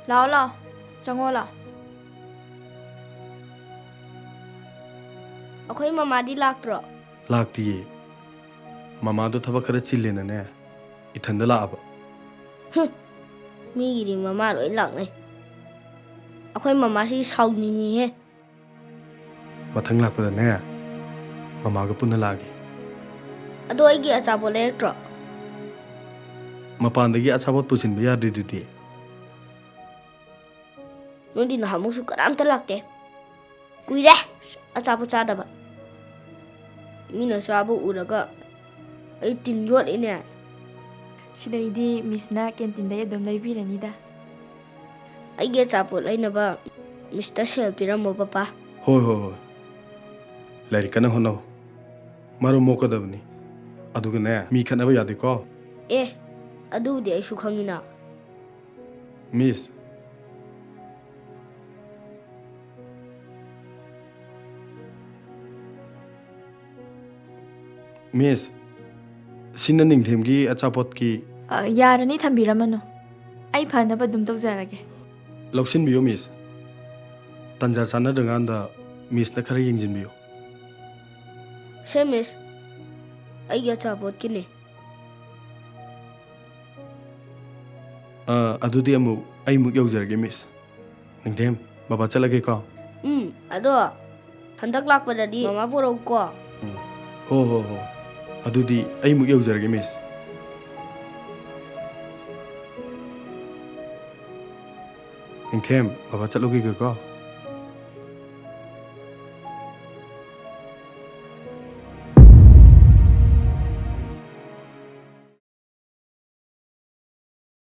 ꯂꯥꯛꯑꯣ, ꯂꯥꯛꯑꯣ, ꯆꯪꯉꯣ, ꯂꯥꯛꯑꯣ꯫ ꯑꯩꯈꯣꯏ ꯃꯃꯥꯗꯤ ꯂꯥꯛꯇ꯭ꯔꯣ? ꯂꯥꯛꯇꯤꯌꯦ꯫ ꯃꯃꯥꯗꯣ ꯊꯕꯛ ꯈꯔ ꯆꯤꯜꯂꯦꯅꯅꯦ, ꯏꯊꯟꯗ ꯂꯥꯛꯑꯕ꯫ ꯍꯨꯝ, ꯃꯤꯒꯤꯗꯤ ꯃꯃꯥ ꯂꯣꯏ ꯂꯥꯛꯅꯩ꯫ ꯑꯩꯈꯣꯏ ꯃꯃꯥꯁꯤ ꯁꯥꯎꯅꯤꯡꯉꯤꯍꯦ꯫ ꯃꯊꯪ ꯂꯥꯛꯄꯗꯅꯦ, ꯃꯃꯥꯒ ꯄꯨꯟꯅ ꯂꯥꯛꯑꯒꯦ꯫ ꯑꯗꯣ ꯑꯩꯒꯤ ꯑꯆꯥꯄꯣꯠ ꯂꯩꯔꯛꯇ꯭ꯔꯣ? ꯃꯄꯥꯟꯗꯒꯤ ꯑꯆꯥꯄꯣꯠ ꯄꯨꯁꯤꯟꯕ ꯌꯥꯗ꯭ꯔꯤꯗꯨꯗꯤ꯫ ꯅꯣꯏꯗꯤ ꯅꯍꯥꯟꯃꯨꯛꯁꯨ ꯀꯅꯥꯝꯇ ꯂꯥꯛꯇꯦ꯫ ꯀꯨꯏꯔꯦ ꯑꯆꯥꯄꯣꯠ ꯆꯥꯗꯕ꯫ ꯃꯤꯅ ꯆꯥꯕ ꯎꯔꯒ ꯑꯩ ꯇꯤꯟ ꯌꯣꯠꯂꯤꯅꯦ꯫ ꯁꯤꯗꯩꯗꯤ ꯃꯤꯁꯅ ꯀꯦꯟꯇꯤꯟꯗꯩ ꯑꯗꯨꯝ ꯂꯩꯕꯤꯔꯅꯤꯗ꯫ ꯑꯩꯒꯤ ꯑꯆꯥꯄꯣꯠ ꯂꯩꯅꯕ ꯃꯤꯁꯇ ꯁꯦꯜ ꯄꯤꯔꯝꯃꯣ, ꯄꯄꯥ꯫ ꯍꯣꯏ, ꯍꯣꯏ, ꯍꯣꯏ꯫ ꯂꯥꯏꯔꯤꯛ ꯀꯟꯅ ꯍꯣꯠꯅꯧ꯫ ꯃꯔꯝ ꯃꯣꯛꯀꯗꯕꯅꯤ꯫ ꯑꯗꯨꯒꯅꯦ, ꯃꯤ ꯈꯠꯅꯕ ꯌꯥꯗꯦꯀꯣ꯫ ꯑꯦ, ꯑꯗꯨꯕꯨꯗꯤ ꯑꯩꯁꯨ ꯈꯪꯉꯤꯅ꯫ ꯃꯤꯁ꯫ ꯃꯤꯁ, ꯁꯤꯅ ꯅꯤꯡꯊꯦꯝꯒꯤ ꯑꯆꯥꯄꯣꯠꯀꯤ꯫ ꯑ, ꯌꯥꯔꯅꯤ, ꯊꯝꯕꯤꯔꯝꯃꯅꯨ꯫ ꯑꯩ ꯐꯅꯕ ꯑꯗꯨꯝ ꯇꯧꯖꯔꯒꯦ꯫ ꯂꯧꯁꯤꯟꯕꯤꯌꯨ, ꯃꯤꯁ꯫ ꯇꯟꯖꯥ ꯆꯥꯅꯗ꯭ꯔꯀꯥꯟꯗ ꯃꯤꯁꯅ ꯈꯔ ꯌꯦꯡꯁꯤꯟꯕꯤꯌꯨ꯫ ꯁꯦ, ꯃꯤꯁ, ꯑꯩꯒꯤ ꯑꯆꯥꯄꯣꯠꯀꯤꯅꯦ꯫ ꯑ, ꯑꯗꯨꯗꯤ ꯑꯃꯨꯛ ꯑꯩꯃꯨꯛ ꯌꯧꯖꯔꯒꯦ, ꯃꯤꯁ꯫ ꯅꯤꯡꯊꯦꯝ, ꯕꯕꯥ ꯆꯠꯂꯒꯦꯀꯣ꯫ ꯎꯝ, ꯑꯗꯣ ꯍꯟꯗꯛ ꯂꯥꯛꯄꯗꯗꯤ ꯃꯃꯥ ꯄꯨꯔꯛꯎꯀꯣ꯫ ꯎꯝ꯫ ꯍꯣ, ꯍꯣ, ꯍꯣ꯫ ꯑꯗꯨꯗꯤ ꯑꯩꯃꯨꯛ ꯌꯧꯖꯔꯒꯦ, ꯃꯤꯁ꯫ ꯅꯤꯡꯊꯦꯝ, ꯕꯕꯥ ꯆꯠꯂꯨꯈꯤꯒꯦꯀꯣ꯫